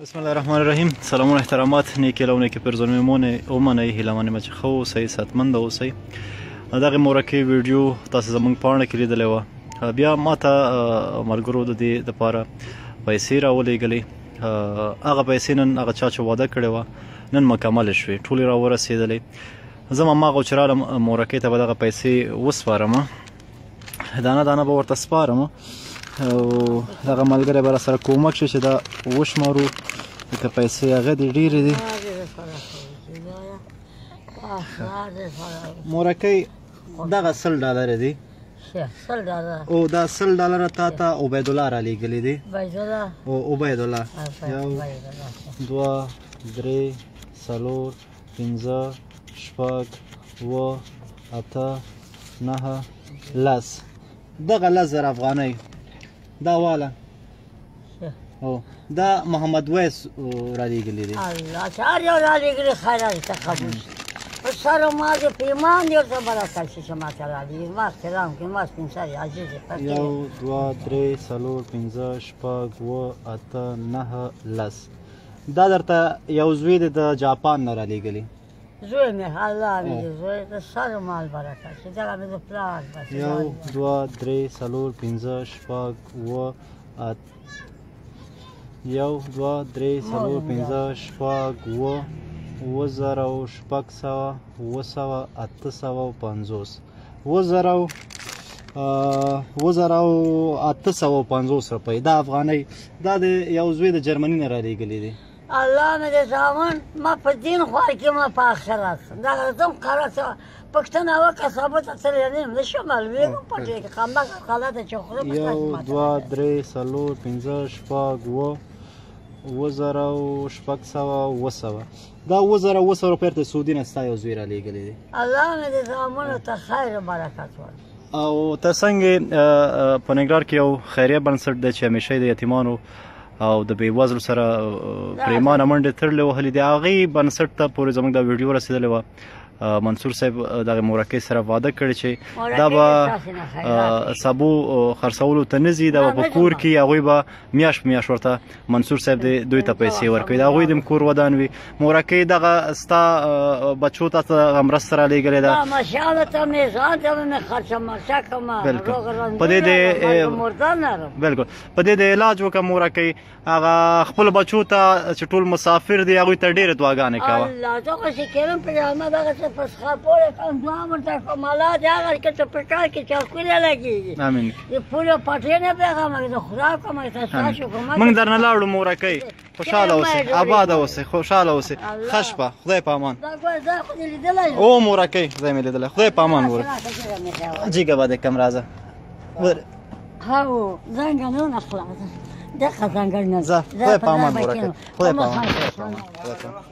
بسم الله الرحمن الرحیم. سلامونه، احترامات، نیکې لو نیکې پرزونې مونه ومنئ. هیله منم چې ښه اوسئ، صحتمند اوسئ. دغه مورکۍ ویډیو تاسو زمونږ پاڼه کې لیدلې وه. بیا ما ته ملګرو د دې دپاره پیسې راولېږلې. هغه پیسې نن هغه چا چې واده کړې وه نن مکملې شوې، ټولې راورسېدلې. زه هماغه چې رالم مورکۍ ته به دغه پیسې وسپارم، دانه دانه به ورته سپارم او دغه ملګری به راسره کومک شي چې دا وشمارو، ځکه پیسې هغه دي ډېرې دي. مورکۍ دغه $100 دي. $100 او دا $100 تا ته عبیدالله رالیږلي دي. او عبیدالله 1 2 3 4 5 6 7 8 9 10. دغه 10,000 افغانۍ دا واله. او دا محمد ویس رالیږلي دي. الله چې هر یو رالیږلي خیرات ته قبول شي. په سر او مال دې په ایمان دې ورته برکت شي چې ما ته رالیږي. ما احترام کړي، ما سپین سري عزیز یې. 1 2 3 4 5 6 7 8 9 10. دا درته یو زوی دی د جاپان نه رالیږلي. زوی مې، الله مې دې زوی د سر او مال برکت شي. دغه مې د پلار بس. 1 2 3 4 5 6 7 8 1 2 3 4 5 6 7 7,600 700 850 7,850 روپۍ. دا افغانۍ دا د یو زوی د جرمني نه رالیږلي دي. الله مې دې زامن ما په دین خوار کې، ما په آخرت دغه زم قرار پښتنه وکړه. ثابته تللی نه یم، نه شم معلومېږم پټې کې خامخا غلطه چې خورم. 1 2 3 4 5 6 7 7,600 700. دا 7,700 روپۍ ته سعودي نه ستا یو زوی رالیږلی دی. الله مې دې زامنو ته خیر او برکت ورکړي. او تر څنګ په ننګرهار کې یو خیریه بنسټ دی چې همیشه د یتیمانو او د بېوزلو سره پریمانه منډې تړلې وهلې دي. هغې بنسټ ته پورې زموږ دا ویډیو رسېدلې وه. منصور صاحب دغه مورکۍ سره واده کړې چې دا به سبو خرڅولو ته نه ځي، دا به په کور کې هغوی به میاشت میاشت ورته منصور صاحب دې دوی ته پیسې ورکوي، د هغوی دې کور ودان وي. مورکۍ دغه ستا بچو ته دغه مرسته رالیږلې ده. بالکل په دې دې بالکل په دې د علاج وکړه مورکۍ. هغه خپل بچو ته چې ټول مسافر دي هغوی ته ډېرې دعاګانې کوه. الله دغسې کېرم په جامه دغسې پسخه پورې کوم، دعا ورته کوم. الله دې هغه کې چې په کار کې چاکونه لګېږي. امین. د پولو پټې نه پیغام د خدای کوم تاسو کوم. موږ درنه لاړو مورکۍ، خوشحاله اوسئ، آباده اوسئ، خوشحاله اوسئ. ښه شپه، خدای په امان. دا خو دې لیدلی؟ او مورکۍ خدای مې لیدلی، خدای په امان. وره جیګه به دې کم راځه. هاو ځنګلونه خلاص دغه ځنګل نه ځه. خدای په امان مورکۍ، خدای په امان، خدای په امان.